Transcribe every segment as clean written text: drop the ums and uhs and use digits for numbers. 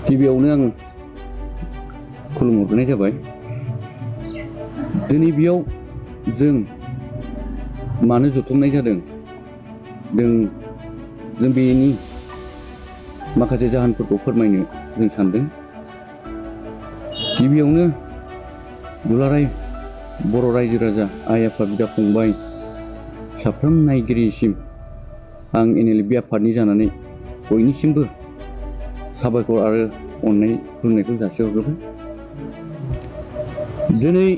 गिबियावनो आं खुलुमहरनाय जाबाय। दिनै बेयाव जों मानो जथुमनाय जादों जों बेनि माखासे जाहोनफोरखौ फोरमायनो जों सानदों। गिबियावनो दुलाराय बर' रायजो राजा, आइ आफा, बिदा फंबाय साफ्रोम नायगिरिसिम आं NLFB आफादनि जानानै बयनिसिमबो साबायखर आरो अननाय खुलुमनायखौ जासिहरग्रोबाय। दिनै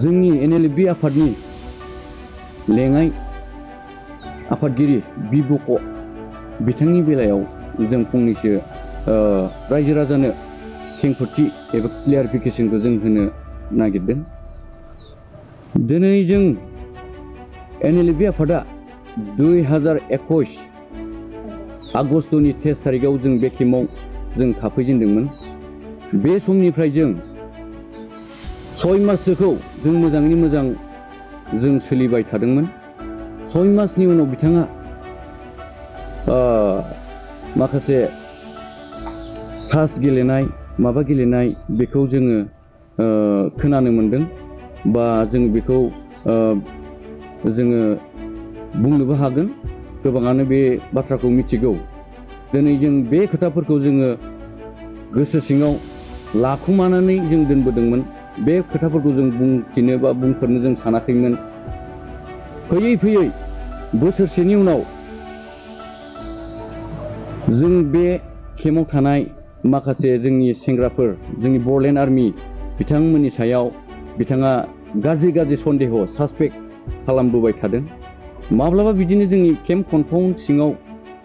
जोंनि NLFB आफादनि लेङाइ आफादगिरि बिब'क बिथांनि बेलायाव जों फंनैसो रायजो राजानो खेंफोरथि एबा क्लियारिफिकेसनखौ जों होनो नागिरदों। दिनै जों NLFB आफादा 2021 आगस्टनि 23 तारिखआव जों बे केम्पआव जों थाफैजेनदोंमोन। बे समनिफ्राय जों 6 माससोखौ जों मोजाङै मोजां जों सोलिबाय थादोंमोन। 6 मासनि उनाव बिथाङा माखासे तास गेलेनाय माबा गेलेनाय बेखौ जोङो खोनानो मोनदों, बा जों बेखौ जोङो बुंनोबो हागोन। गोबाङानो बे बाथ्राखौ मिथिगौ। दिनै जों बे खोथाफोरखौ जोङो गोसो सिङाव लाखुमानानै जों दोनबोदोंमोन। बे खोथाफोरखौ जों बुंथिनो बा बुंफोरनो जों सानाखैमोन। फैयै फैयै बोसोरसेनि उनाव जों बे केम्पआव थानाय माखासे जोंनि सेंग्राफोर, जोंनि बर'लेण्ड आर्मि बिथांमोननि सायाव बिथाङा गाज्रि सन्देह सासपेक्ट खालामबोबाय थादों। माब्लाबा बिदिनो जोंनि केम्प कम्पाउन्ड सिङाव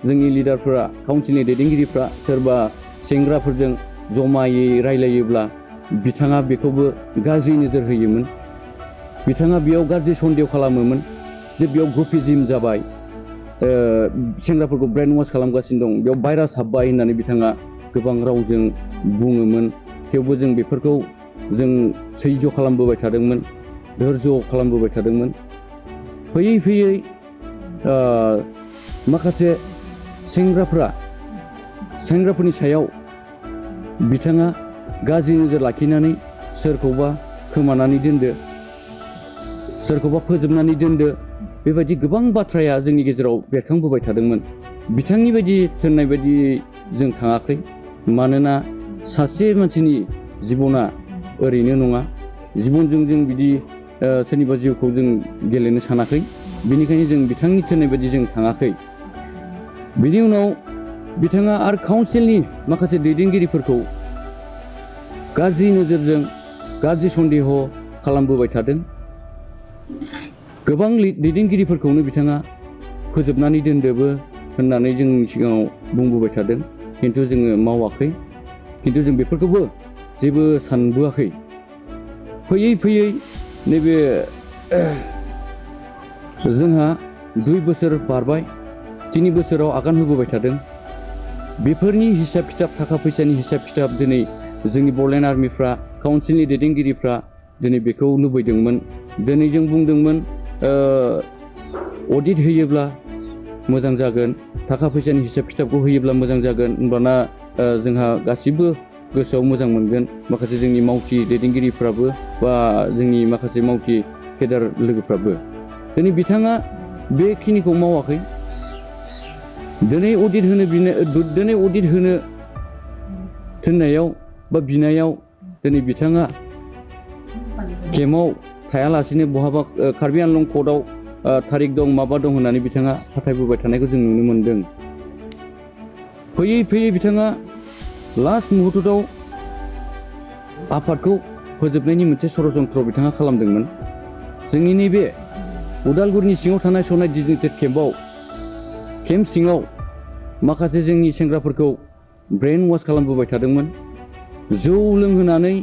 जोंनि लिडारफोरा, काउन्सिलनि दैदेनगिरिफ्रा सोरबा सेंग्राफोरजों जमायै रायलायोब्ला बिथाङा बेखौबो गाज्रि नोजोर होयोमोन। बिथाङा बेयाव गाज्रि सन्देह खालामोमोन जे बेयाव ग्रुपिज्म जाबाय, सेंग्राफोरखौ ब्रेन वाश खालामगासिनो दं, बेयाव भाइरास हाबबाय होननानै बिथाङा गोबां रावजों बुङोमोन। थेवबो जों बेफोरखौ जों सैज्य खालामबोबाय थादोंमोन, धैर्ज खालामबोबाय थादोंमोन। फैयै फैयै माखासे सेंग्राफोरनि सायाव बिथाङा गाज्रि नोजोर लाखिनानै सोरखौबा खोमानानै दोनदो, सोरखौबा फोजोबनानै दोनदो, बेबायदि गोबां बाथ्राया जोंनि गेजेराव बेरखांबोबाय थादोंमोन। बिथांनि बायदि थोननाय बायदि जों थाङाखै, मानोना सासे मानसिनि जिबना ओरैनो नङा। जिबनजों जों बिदि सोरनिबा जिउखौ जों गेलेनो सानाखै। बेनिखायनो जों बिथांनि थोननाय बायदि जों थाङाखै। बिनि उनाव बिथाङा आरो काउन्सिलनि माखासे दैदेनगिरिफोरखौ गाज्रि नोजोरजों गाज्रि सन्देह खालामबोबाय थादों। गोबां दैदेनगिरिफोरखौनो बिथाङा फोजोबनानै दोनदोबो होननानै जोंनि सिगाङाव बुंबोबाय थादों। खिन्थु जोङो मावाखै, खिन्थु जों बेफोरखौबो जेबो सानबोआखै। फैयै फैयै नैबे जोंहा 2 बोसोर बारबाय, 3 बोसोराव आगान होबोबाय थादों। बेफोरनि हिसाब खिथाब, थाखा फैसानि हिसाब खिथाब दिनै जोंनि बर'लेण्ड आर्मिफ्रा, काउन्सिलनि दैदेनगिरिफ्रा दिनै बेखौ लुबैदोंमोन। दिनै जों बुंदोंमोन अडिट होयोब्ला मोजां जागोन, थाखा फैसानि हिसाब खिथाबखौ होयोब्ला मोजां जागोन, होनबाना जोंहा गासिबो गोसोआव मोजां मोनगोन। माखासे जोंनि मावथि दैदेनगिरिफ्राबो बा जोंनि माखासे मावथि केडार लोगोफ्राबो। दिनै बिथाङा बेखिनिखौ मावाखै। दिनै अडिट होनो थिननायाव बा बिनायाव दिनै बिथाङा केम्पआव थायालासिनो बहाबा कार्बि आंलं कर्टआव थारिख दं, माबा दं होननानै बिथाङा फाथायबोबाय थानायखौ जों नुनो मोनदों। फैयै फैयै बिथाङा लास्ट मुहुर्तआव आफादखौ फोजोबनायनि मोनसे षड़यन्त्र बिथाङा खालामदोंमोन। जोंनि नैबे उदालगुरिनि सिङाव थानाय सनाय डिजिटेड केम्प सिङाव माखासे जोंनि सेंग्राफोरखौ ब्रेन वाश खालामबोबाय थादोंमोन। जौ लोंहोनानै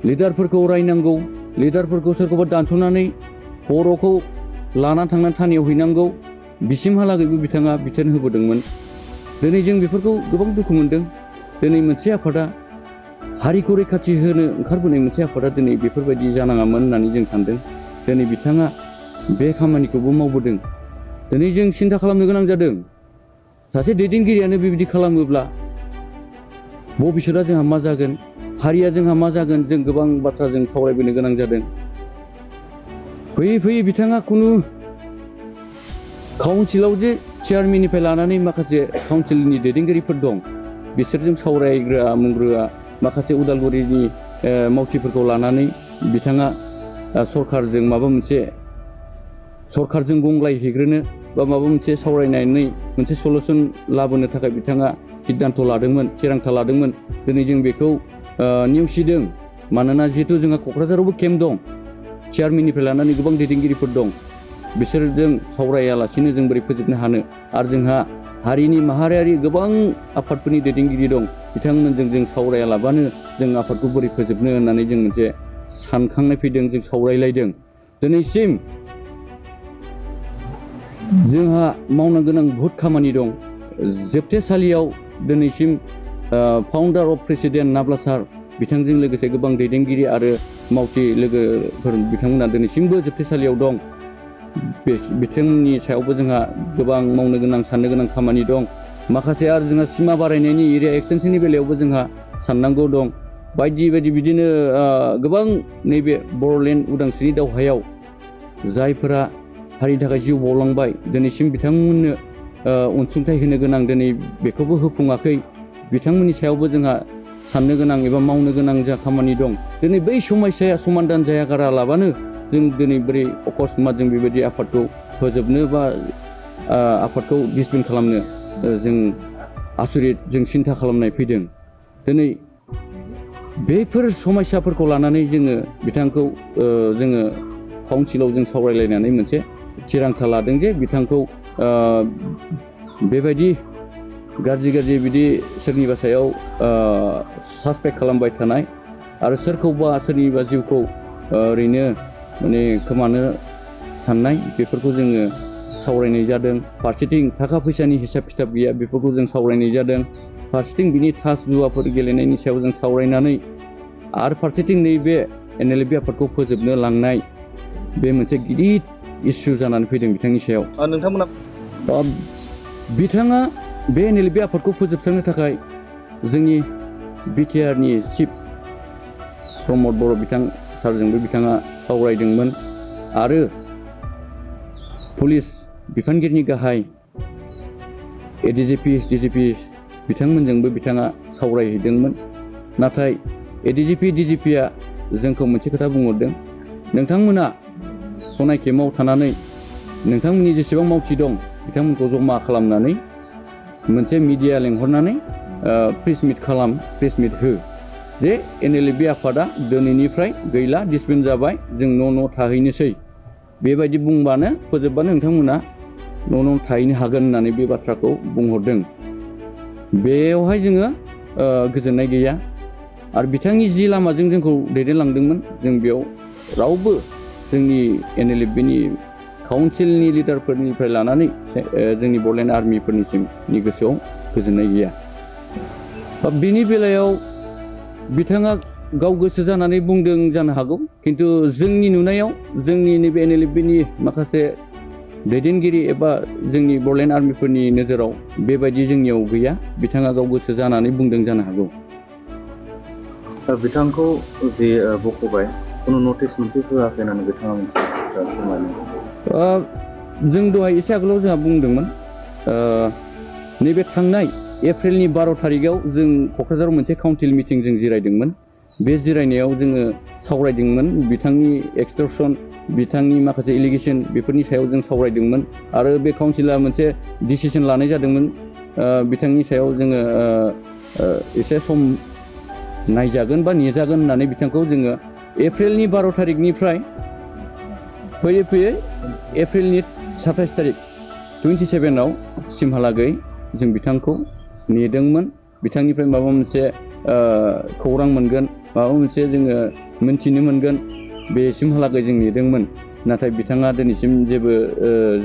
लिडारफोरखौ रायनांगौ, लिडारफोरखौ सोरखौबा दानस'नानै खर'खौ लाना थांनानै थानायाव हैनांगौ, बिसिमहालागैबो बिथाङा बिथोन होबोदोंमोन। दिनै जों बेफोरखौ गोबां दुखु मोनदों। दिनै मोनसे आफादा, हारिखौ रैखाथि होनो ओंखारबोनाय मोनसे आफादा दिनै बेफोरबायदि जानाङामोन होननानै जों सानदों। दिनै बिथाङा बे खामानिखौबो मावबोदों। दिनै जों सिन्था खालामनो गोनां जादों सासे दैदेनगिरियानो बेबायदि खालामोब्ला भबिष्यतआ जोंहा मा जागोन, हारिया जोंहा मा जागोन, जों गोबां बाथ्रा जों सावरायबोनो गोनां जादों। फैयै फैयै बिथाङा खुनु काउन्सिलाव जे चेयारमेननिफ्राय लानानै माखासे काउन्सिलनि दैदेनगिरिफोर दं, बिसोरजों सावरायग्रा मुंग्रोआ माखासे उदालगुरिनि मावथिफोरखौ लानानै बिथाङा सरखारजों माबा मोनसे सरखारजों गंग्लायहैग्रोनो बा माबा मोनसे सावरायनानै मोनसे सलुसन लाबोनो थाखाय बिथाङा सिद्धान्त लादोंमोन, थिरांथा लादोंमोन। दिनै जों बेखौ नेवसिदों। मानोना जिहेथु जोंहा क'क्राझारावबो केम्प दं, चेयारमेननिफ्राय लानानै गोबां दैदेनगिरिफोर दं, बिसोरजों सावरायालासिनो जों बोरै फोजोबनो हानो। आरो जोंहा हारिनि माहारियारि गोबां आफादफोरनि दैदेनगिरि दं, बिथांमोनजों जों सावरायालाबानो जों आफादखौ बोरै फोजोबनो होननानै जों मोनसे सानखांनाय फैदों, जों सावरायलायदों। दिनैसिम जोंहा मावनो गोनां बहुद खामानि दं। जोबथेसालियाव दिनैसिम फाउन्डार अफ प्रेसिडेन्ट नाब्ला सार बिथांजों लोगोसे गोबां दैदेनगिरि आरो मावथि लोगोफोर बिथांमोना दिनैसिमबो जोबथेसालियाव दं। बिथांमोननि सायावबो जोंहा गोबां मावनो गोनां, साननो गोनां खामानि दं। माखासे आरो जोंहा सिमा बारायनायनि एरिया एक्सटेनसननि बेलायावबो जोंहा साननांगौ दं। बायदि बायदि बिदिनो गोबां नैबे बर'लेण्ड उदांस्रिनि दावहायाव जायफोरा हारिनि थाखाय जिउ बावलांबाय, दिनैसिम बिथांमोननो अनसुंथाइ होनो गोनां, दिनै बेखौबो होफुङाखै। बिथांमोननि सायावबो जोंहा साननो गोनां एबा मावनो गोनां जा खामानि दं। दिनै बै समस्याया समाधान जायागारालाबानो जों दिनै बोरै अकस्मात जों बेबायदि आफादखौ फोजोबनो बा आफादखौ डिसबेन्ड खालामनो जों आसुरित, जों सिन्था खालामनाय फैदों। दिनै बेफोर समस्याफोरखौ लानानै जोङो बिथांखौ जोङो काउन्सिलाव जों सावरायलायनानै मोनसे थिरांथा लादों जे बिथांखौ बेबायदि गाज्रि बिदि सोरनिबा सायाव सासपेक्ट खालामबाय थानाय आरो सोरखौबा सोरनिबा जिउखौ ओरैनो माने खोमानो साननाय, बेफोरखौ जोङो सावरायनाय जादों। फारसेथिं थाखा फैसानि हिसाब खिथाब गैया, बेफोरखौ जों सावरायनाय जादों। फारसेथिं बिनि थास जुवाफोर गेलेनायनि सायाव जों सावरायनानै आरो फारसेथिं नैबे NLFB आफादखौ फोजोबनो लांनाय, बे मोनसे गिदिर इस्यु जानानै फैदों बिथांनि सायाव। नोंथांमोना बिथाङा बे NLFB आफादखौ फोजोबस्रांनो थाखाय जोंनि बिटिआरनि चिफ प्रमद बर' बिथां सारजोंबो बिथाङा सावरायदोंमोन आरो पुलिस बिफानगिरिनि गाहाय ADGP DGP बिथांमोनजोंबो बिथाङा सावरायहैदोंमोन। नाथाय ADGP DGPआ जोंखौ मोनसे खोथा बुंहरदों, नोंथांमोना सनाय केम्पआव थानानै नोंथांमोननि जेसेबां मावथि दं बिथांमोनखौ जमा खालामनानै मोनसे मिडिया लेंहरनानै प्रेस मिट हो जे NLFB आफादा दिनैनिफ्राय गैला, डिसबेन्ड जाबाय, जों न' थाहैनोसै। बेबायदि बुंबानो फोजोबबानो नोंथांमोना न' थाहैनो हागोन होननानै बे बाथ्राखौ बुंहरदों। बेयावहाय जोङो गोजोननाय गैया। आरो बिथांनि जि लामाजों जोंखौ दैदेनलांदोंमोन, जों बेयाव रावबो जोंनि NLFBनि काउन्सिलनि लिडारफोरनिफ्राय लानानै जोंनि बर'लेण्ड आर्मिफोरनिसिमनि गोसोआव गोजोननाय गैया। बिनि बेलायाव बिथाङा गाव गोसो जानानै बुंदों जानो हागौ, खिन्थु जोंनि नुनायाव जोंनि नैबे NLFBनि माखासे दैदेनगिरि एबा जोंनि बर'लेण्ड आर्मिफोरनि नोजोराव बेबायदि जोंनियाव गैया। बिथाङा गाव गोसो जानानै बुंदों जानो हागौ। बिथांखौ जि बख'बाय, खुनु नटिस मोनसे होआखै होननानै बिथाङा मोनसे फोरमायदों। जों दहाय एसे आगोलाव जोंहा बुंदोंमोन, नैबे थांनाय एप्रिलनि 12 थारिखआव जों क'क्राझाराव मोनसे काउन्सिल मिटिं जों जिरायदोंमोन। बे जिरायनायाव जोङो सावरायदोंमोन बिथांनि एक्सटर्सन, बिथांनि माखासे एलिगेसन, बेफोरनि सायाव जों सावरायदोंमोन आरो बे काउन्सिला मोनसे डिसिसन लानाय जादोंमोन। बिथांनि सायाव जोङो एसे सम नायजागोन बा नेजागोन होननानै बिथांखौ जोङो एप्रिलनि 12 थारिखनिफ्राय फैयै एप्रिलनि 27 थारिख 27आव सिमहालागै जों बिथांखौ नेदोंमोन। बिथांनिफ्राय माबा मोनसे खौरां मोनगोन, माबा मोनसे जोङो मोनथिनो मोनगोन, बेसिमहालागै जों नेदोंमोन। नाथाय बिथाङा दिनैसिम जेबो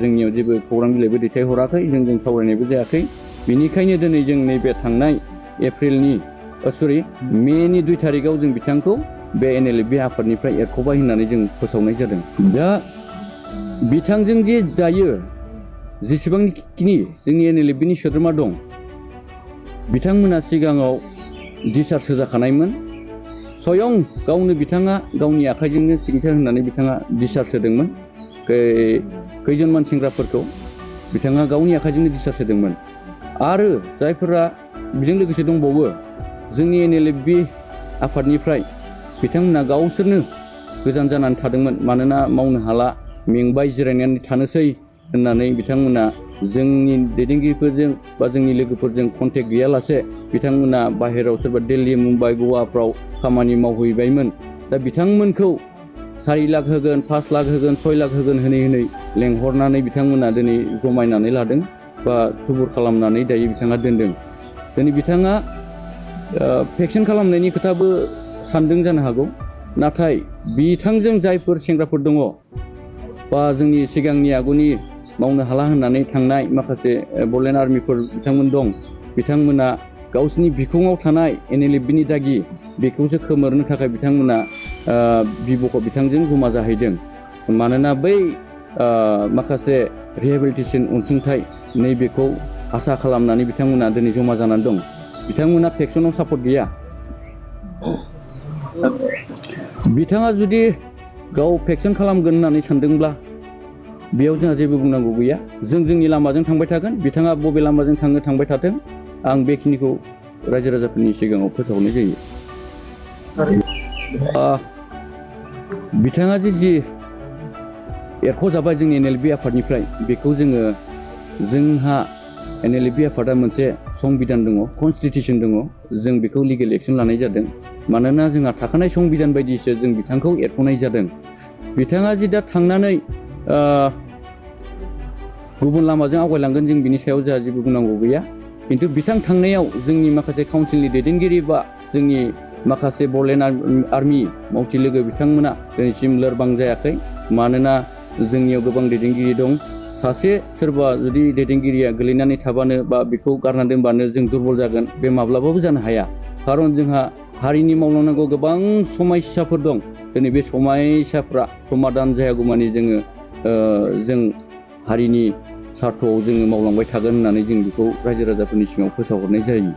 जोंनियाव जेबो खौरां बिलाइबो दैथायहराखै, जोंजों सावरायनायबो जायाखै। बेनिखायनो दिनै जों नैबे थांनाय मेनि 2 थारिखआव जों बिथांखौ बे NLFB आफादनिफ्राय एरख'बाय होननानै जों फोसावनाय जादों। दा बिथांजों जे दायो जेसेबांखिनि जोंनि NLFBनि सोद्रोमा दं बिथांमोना सिगाङाव डिसचार्ज होजाखानायमोन स्वयं गावनो बिथाङा गावनि आखाइजोंनो सिकित्सा होनानै बिथाङा डिसचार्ज होदोंमोन खैजोनमान सेंग्राफोरखौ बिथाङा गावनि आखाइजोंनो डिसचार्ज होदोंमोन आरो जायफोरा बेजों लोगोसे दंबावो जोंनि NLFB आफादनिफ्राय बिथांमोना गावसोरनो गोजान जानानै थादोंमोन मानोना मावनो हाला मेंबाय जिरायनानै थानोसै होननानै बिथांमोना जोंनि दैदेनगिरिफोरजों बा जोंनि लोगोफोरजों कन्टेक्ट गैयालासे बिथांमोना बाहेरायाव सोरबा दिल्ली मुम्बाइ गवाफ्राव खामानि मावहैबायमोन दा बिथांमोनखौ 4 लाख होगोन 5 लाख होगोन 6 लाख होगोन होनै लेंहरनानै बिथांमोना दिनै जमायनानै लादों बा थुबुर खालामनानै दायो बिथाङा दोनदों दिनै बिथाङा भेक्सिन खालामनायनि खोथाबो सानदों जानो हागौ नाथाय बिथांजों जायफोर सेंग्राफोर दङ बा जोंनि सिगांनि आगुनि मावनो हाला होननानै थांनाय माखासे बड'लेण्ड आर्मिफोर बिथांमोन दं बिथांमोना गावसिनि बिखुङाव थानाय NLFBनि दागि बेखौसो खोमोरनो थाखाय बिथांमोना बिब'खौ बिथांजों जमा जाहैदों मानोना बै माखासे रिहेबिलिटेसन अनसुंथाइ नैबेखौ आसा खालामनानै बिथांमोना दिनै जमा जानानै दं बिथांमोना भेक्सिनाव सापर्ट गैया बिथाङा जुदि गाव भेक्सिन खालामगोन होननानै सानदोंब्ला बेयाव जोंहा जेबो बुंनांगौ गैया जों जोंनि लामाजों थांबाय थागोन बिथाङा बबे लामाजों थांबाय थाथों आं बेखिनिखौ रायजो राजाफोरनि सिगाङाव फोसावनाय जायो बिथाङा जि एरख'जाबाय जोंनि NLFB आफादनिफ्राय बेखौ जोंहा NLFB आफादा मोनसे संबिधान दङ कनस्टिटिउसन दङ जों बेखौ लिगेल एक्सन लानाय जादों मानोना जोंहा थाखानाय संबिधान बायदिसो जों बिथांखौ एरख'नाय जादों बिथाङा जि दा थांनानै गुबुन लामाजों आवगायलांगोन जों बिनि सायाव जोंहा जेबो बुंनांगौ गैया खिन्थु बिथां थांनायाव जोंनि माखासे काउन्सिलनि दैदेनगिरि बा जोंनि माखासे बड'लेण्ड आर्मि मावथि लोगो बिथांमोना दिनैसिम लोरबां जायाखै मानोना जोंनियाव गोबां दैदेनगिरि दं सासे सोरबा जुदि दैदेनगिरिया गोलैनानै थाबानो बा बेखौ गारनानै दोनबानो जों दुरबल जागोन बे माब्लाबाबो जानो हाया खारन जोंहा हारिनि मावलांनांगौ गोबां समस्याफोर दं दिनै बे समस्याफ्रा समाधान जायागौमानि जों हारिनि सार्थ'आव जोङो मावलांबाय थागोन होननानै जों बेखौ रायजो राजाफोरनि सिगाङाव फोसावहरनाय जायो